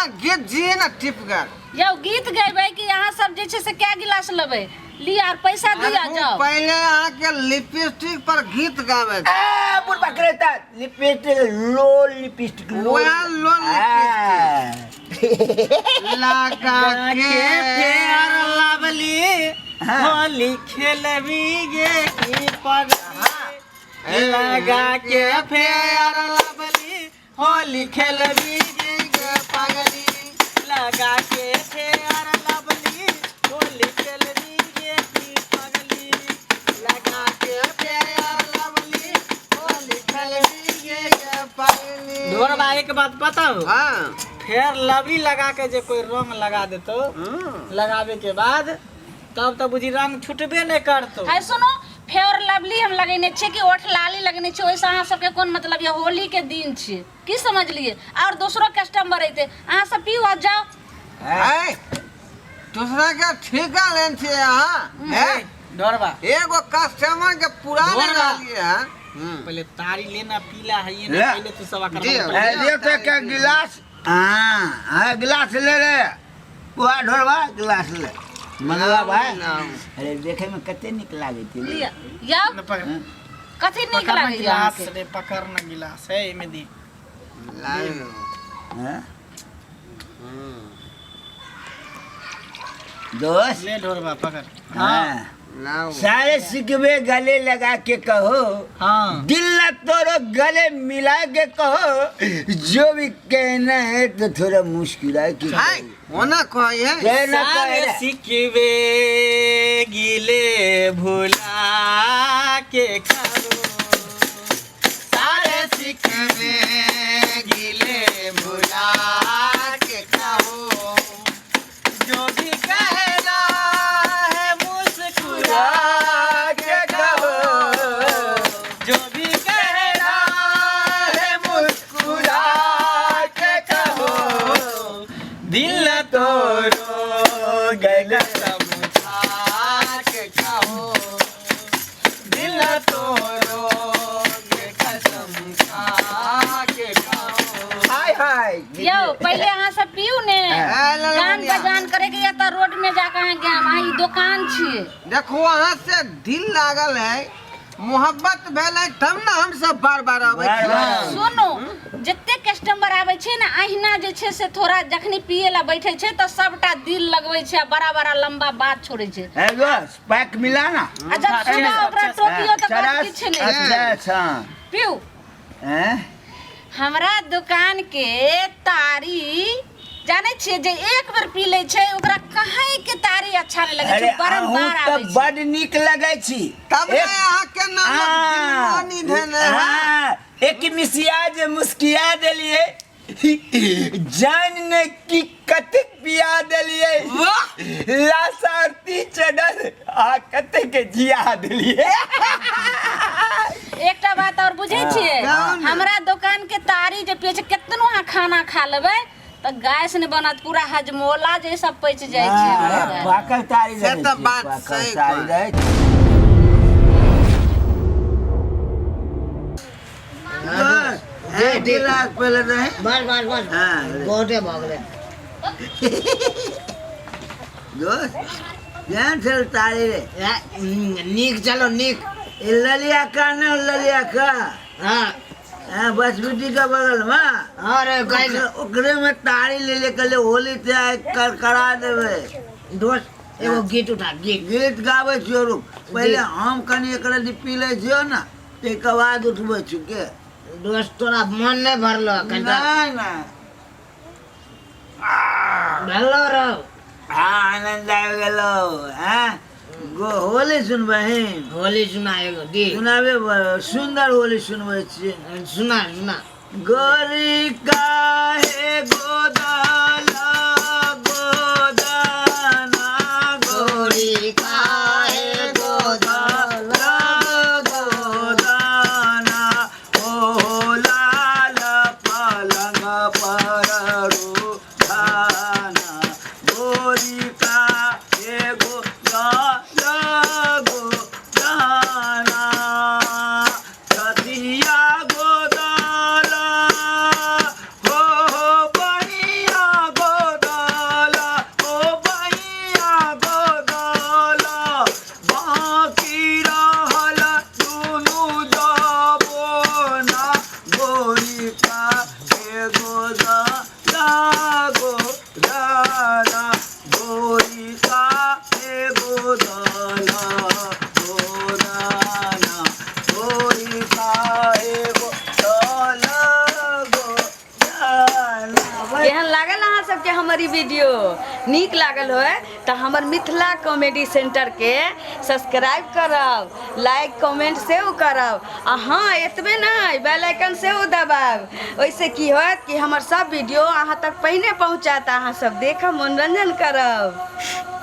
अहाँ गीत जिए ना टिपगर। यौ गीत गैबै कि अहाँ सब जे छै से कै गिलास लेबै? लिअ आर पैसा दिअ जाउ। पहिले अहाँ के लिपस्टिक पर गीत गावे। ए बुढ़बा करेता लिपस्टिक लो लिपस्टिक लो। वएह लो लिपस्टिक लगा के फेयर लवली होली खेलबी गे की पगली लगा के फेयर लवली होली खेलबी गे पगली लगा के फेयर लवली होली खेलबी गे की पगली लगा के फेयर लवली होली खेलबी गे पगली। ढोरबा एक बात बताओ। हाँ। फेयर लवली लगा के जे कोई रंग लगा देतो लगावे के बाद तब तो बुझी रंग छुटबे नहीं करतो। है सुनो, फेयर लवली हम लगेने छियै कि ओठ लाली लगेने छियै, ओहिसँ अहाँ सबके कोन मतलब यऽ? होली के दिन छियै, की समझलियै? और दोसरो कस्टमर अयतै, अहाँ सब पीउ आ जाउ। है दूसरा के ठीका लेन छियै अहाँ? है ढोरबा एगो कस्टमर के पूरा नहीं ढोरबा। रहलियै हँ। पहले तारी लेना पीला है ये ले। ना पहले तू सवा कर जी। ए दियो तो एक गिलास। हाँ हाँ गिलास ले रे बुआ ढोरबा गिलास ले मंगला भाई। अरे देखे में कते निक लागे छै। लिअ यौ कथी नीक पकड़ ना लागैया गिलास अहाँके? रे पकड़ ना गिलास है एमे दी। लाइव। हाँ? दोस्त ले ढोरबा पकड़। हाँ लाओ। सारे सिकवे गले लगा के कहो। हाँ। दिल न तोरो गले मिला के कहो, जो भी कहना है तो थोड़ा मुस्कुरा के हाय कहो। ओना कहै है। कहना सारे कहे सिकवे गिले भुला के कहो, सारे सिकवे गिले भुला के कहो, जो भी कहना है मुस्कुरा के कहो, जो भी कहना है मुस्कुरा के कहो, दिल न तोड़ो गले समझा के कहो, दिल न तोड़ो गे कसम खा के कहो। हाय हाय यौ पहिले अहाँ सब पीउ ने, ए, ले ले गान बनिया। बजान करे के या तऽ रोड में जाके अहाँ गायब, अहाँ ई दुकान छियै। देखो अहाँ से दिल लागल है, मोहब्बत भेल है तब ना हम सब बार बार आबै बार छी। बार। सुनू, जते कस्टमर आबै छै ने अहिना जे छै से थोड़ा जखनी पिए ला बैठे छै तऽ सबटा दिल लगबै छै आ बड़ा बड़ा लंबा बात छोड़ै छै। ए दोस्त पैक मिला ना। आ जब सुबह ओकरा टोपियो तऽ कहत किछु नहि। अच्छा अच्छा पीउ। हैं? हमरा दुकान के तारी जानै छियै जे एक बेर पी लै छै ओकरा कहीं के तारी अच्छा नहि लगै अरे छै, अहूँ बारम्बार तऽ आबै छै। बड नीक लगै छी। तब ने एक- अहाँ के नाम हाँ, दिलमानी धेने है। हाँ, एक मिसिया जे मुस्किया देलिए जान ने की कतेक पिया देलिए लासारती चढ़ल आ कतेक के जिया देलिए। एकटा बात और बुझै छियै, कहू ने। हमरा दुकान के तारी जे पियै छै केतनो अहाँ खाना खा लेबै तऽ गैस नहि बनत, पूरा हजमोला जैसा पचि जाइ छै हमरा हाँ, पाकल तारी से रहै तऽ छै, बात पाकल सही तारी कहै। रहै छै। बस, एक गिलास पहिले रहे। बस बस बस। हाँ। बहुते भऽ गेलै। दोस्त केहन छल तारी रे? नीक चलो नीक। ई ललिया का ने ललिया का? हाँ। हाँ, बस बिटी के बगल में। हाँ रे, गाय ओकरे में तारी ले ले के ले होली ते आइ कर करा देबै। दोस्त एगो गीत उठा, गीत। गीत गाबै छियौ रुक, पहिले हम कनि एकरा जे पी लै छियौ ने ताहिके बाद उठबै छियौ के। दोस्त तोरा मन नहि भरलो एखन तक? नहि नहि। भेलो रौ। हाँ आनंद आबि गेलो। हाँ गो होली सुनबही? होली सुना एगो दी। सुनाबे, सुंदर होली सुनबै छियै। सुना सुना। गोरी काहे गोदाला गोदाना, गोरी काहे गोदाला गोदाना, ओ लाल पलंग पर रुखाना, गोरी काहे गोदाला गोदाना, सतिया गोदाला हो हो बनिया नीक लागल होय तऽ हमर मिथिला कॉमेडी सेंटरके सब्सक्राइब करब, लाइक कमेंट सेहो करब आ हँ एतबे नहि, बेल आइकन सेहो दबायब। ओहिसँ की होयत कि हमर सब वीडियो अहाँ तक पहिने पहुँचत, अहाँ सब देखब, मनोरंजन करब।